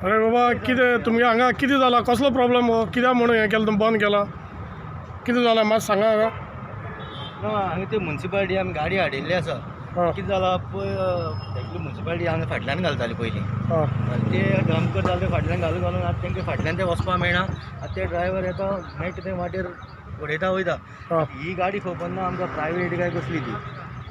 अरे बाबा, कितें तुमगे हांगा कितें जाला? कसलो प्रॉब्लम हो? कित्याक म्हणून हें केलें तुमी, बंद केलां? कितें जालां मातशें सांगा हांगा. ना, हांगा ते मुन्सिपालिटी आमी गाडी हाडिल्ली आसा. कितें जाला पळय, एक्चुली मुन्सिपालिटी हांगा फाटल्यान घालताली पयलीं. आनी ते डंप करताले, ते फाटल्यान घालून घालून आतां तांकां फाटल्यान ते वचपा मेळना. आतां ते ड्रायवर येता, मेळटा ते वाटेर उडयता वयता. ही गाडी खबर ना आमकां प्रायवेट काय कसली ती.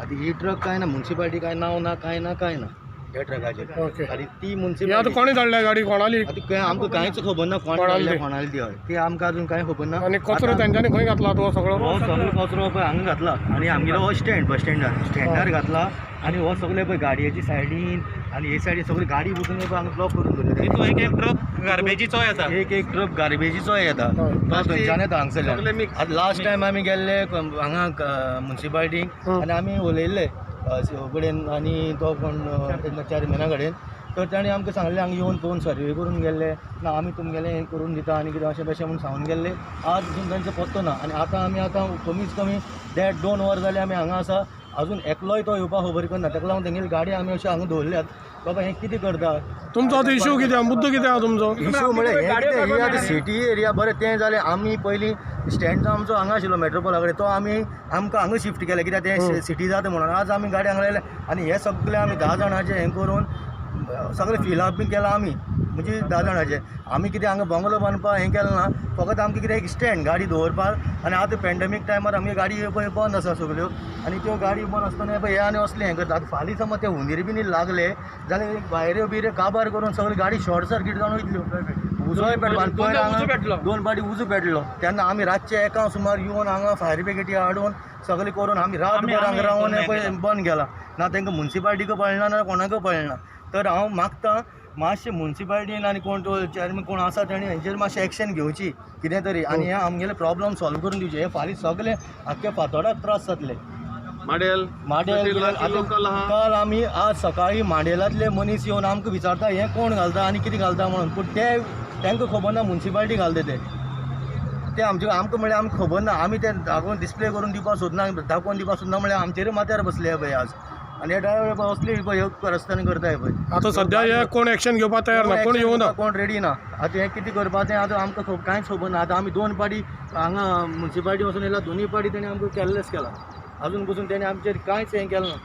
आतां ही ट्रक काय ना, मुन्सिपालिटी काय नांव ना, काय ना, काय ना ह्या ट्रकाचेर. आनी ती ही आतां मुन्सिपालिटी कोणी धाडल्या गाडी, कोणाली? आतां काय आमकां कांयच खबर ना कोण कोणाली धाडल्या ती? कोणाली ती. हय, ती आमकां अजून कांय खबर ना. आनी कचरो तेंच्यांनी खंय घातला तो सगळो? हो सगळो कचरो पळय हांगा घातला आनी आमगेलो हो स्टँड, बस स्टँडार, स्टँडार घातला. आनी हो सगळे पळय गाडयेची सायडीन आनी हे सायडीन सगळी गाडी बसून पळय हांगा ब्लॉक करून दवरल्या. तितून एक एक ट्रक गार्बेजीचोय आसा. एक एक ट्रक गार्बेजीचोय येता. तो थंयच्यान येता हांगसरल्यान. सगळे mix. आतां लास्ट टायम आमी गेल्ले हांगा मुन्सिपालिटीक आनी आमी उलयल्ले कडेन आनी तो कोण चॅरमॅना कडेन, तर ताणें आमकां सांगलें हांगा येवन पळोवन सर्वे करून गेल्ले ना, आमी तुमगेलें हें करून दिता आनी कितें अशें तशें म्हूण सांगून गेल्ले. आज पसून तांचो पत्तो ना. आनी आतां आमी आतां कमीच कमी देड दोन वर जालें आमी हांगा आसा, अजून एकलोय तो येवपाक खबर करना. ताका लागून तेंगेली गाडी आमी अशी हांगा दवरल्यात. बाबा, हें कितें करता? तुमचो आतां इशू कितें आहा, मुद्दो कितें आहा तुमचो? इशू म्हळ्यार हें कितें, ही आतां सिटी एरिया बरें तें जालें. आमी पयलीं स्टँड जो आमचो हांगा आशिल्लो मेट्रोपोला कडेन, तो आमी आमकां हांगा शिफ्ट केलें कित्याक तें सिटी जाता म्हणून. आज आमी गाडी हांगा लायल्या आनी हे सगळे आमी 10 जाणांचे हें करून सगळें फिलअप बी केलां आमी. म्हणजे 10 जाणांचे आमी कितें हांगा बंगलो बांदपाक हें केलें ना, फकत आमकां कितें एक स्टँड गाडी दवरपाक. आनी आतां पॅन्डेमीक टायमार आमगे गाडी पळय बंद आसा सगळ्यो आनी त्यो गाडी बंद आसतना पळय हे आनी असलें हें करता. आतां फाल्यां समज ते हुंदीर बिनी लागले जाल्यार वायऱ्यो बिऱ्यो काबार करून सगळी गाडी शॉर्ट सर्कीट जावन वयतल्यो. उजोय पेटलो आनी पयर दोनदा उजो हांगा पेटलो. दोन फावटी उजो पेटलो तेन्ना आमी रातचे एकां सुमार येवन हांगा फायर ब्रिगेडी हाडून सगळें करून आमी रातभर आमी हांगा रावन हें पळय केलां. बंद केला ना. तांकां मुन्सिपालिटीक पळना ना, कोणाकय पळना. तर हांव मागता मातशें मुन्सिपालिटीन आनी कोण तो चेअरमॅन कोण आसा तेणी हेंचेर मातशें एक्शन घेवची कितें तरी आनी हे आमगेले प्रॉब्लम सॉल्व करून दिवचे. हे फाल्यां सगळे आख्खे फातोडाक त्रास जातले. माडेल. माडेल आतां लोकल आहा. काल आमी आज सकाळीं माडेलांतले मनीस येवन आमकां विचारता हें कोण घालता आनी कितें घालता म्हणून. पूण ते तांकां खबर ना मुन्सिपालिटी घालता ते. ते आमचे आमकां म्हळ्यार आमकां खबर ना. आमी ते दाखोवन डिस्प्ले करून दिवपाक सोदना, दाखोवन दिवपाक सोदना म्हळ्यार आमचेरूय माथ्यार बसले पळय आज. आनी हे ड्रायवर पळय असले पळय ह्यो रस्त्यान करताय पळय. आतां सद्या हे कोण एक्शन घेवपाक तयार ना, कोण येवना. कोण रेडी ना. आतां हें कितें करपाचें तें आतां आमकां कांयच खबर ना. आतां आमी दोन पाटी हांगा मुन्सिपालिटी वचून येयला, दोनूय पाटी तेणी आमकां कॅरलेस केला. अजून पसून तेणी आमचेर कांयच हें केलें ना.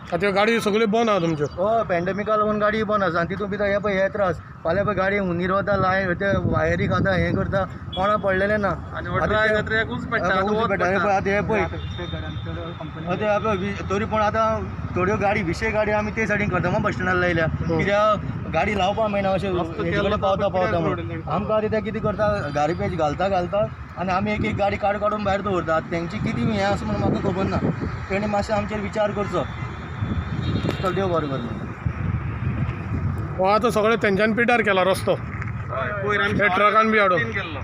आतां ह्यो गाडी सगळ्यो बंद आहा तुमच्यो? हय, पॅन्डेमिका लागून गाडी बंद आसा आनी तितून भितर हे पळय हे त्रास. फाल्यां पळय गाडी हुंदीर वता, लायन ते वायरी खाता, हें करता, कोणा पडलेलें ना. आनी हो ड्राय जातकीर उज पेट्टा, उज वत पेट्टा. हे पडटा. पळय आतां हे पळय आतां हे पळय तरी पूण आतां थोड्यो गाडी विशे गाडी आमी ते सायडीन कदंबा बस स्टँडार लायल्या कित्याक गाडी लावपाक मेळना अशें रस्तो हेजे केलो कडेन पावता तर पावता कित्याक म्हणून. रोड आमकां आतां ते कितें करता, गार्बेज घालता घालता आनी आमी एक एक गाडी काडून काडून भायर दवरता. आतां तेंची कितें हें आसा म्हणून म्हाका खबर ना. तेणी मातशें आमचेर विचार करचो. चल, देव बरें करूं. हो आतां सगळें तेंच्यानी पिड्ड्यार केला रस्तो. पयर आमी हे ट्रकान बी हाडून. केल्लो.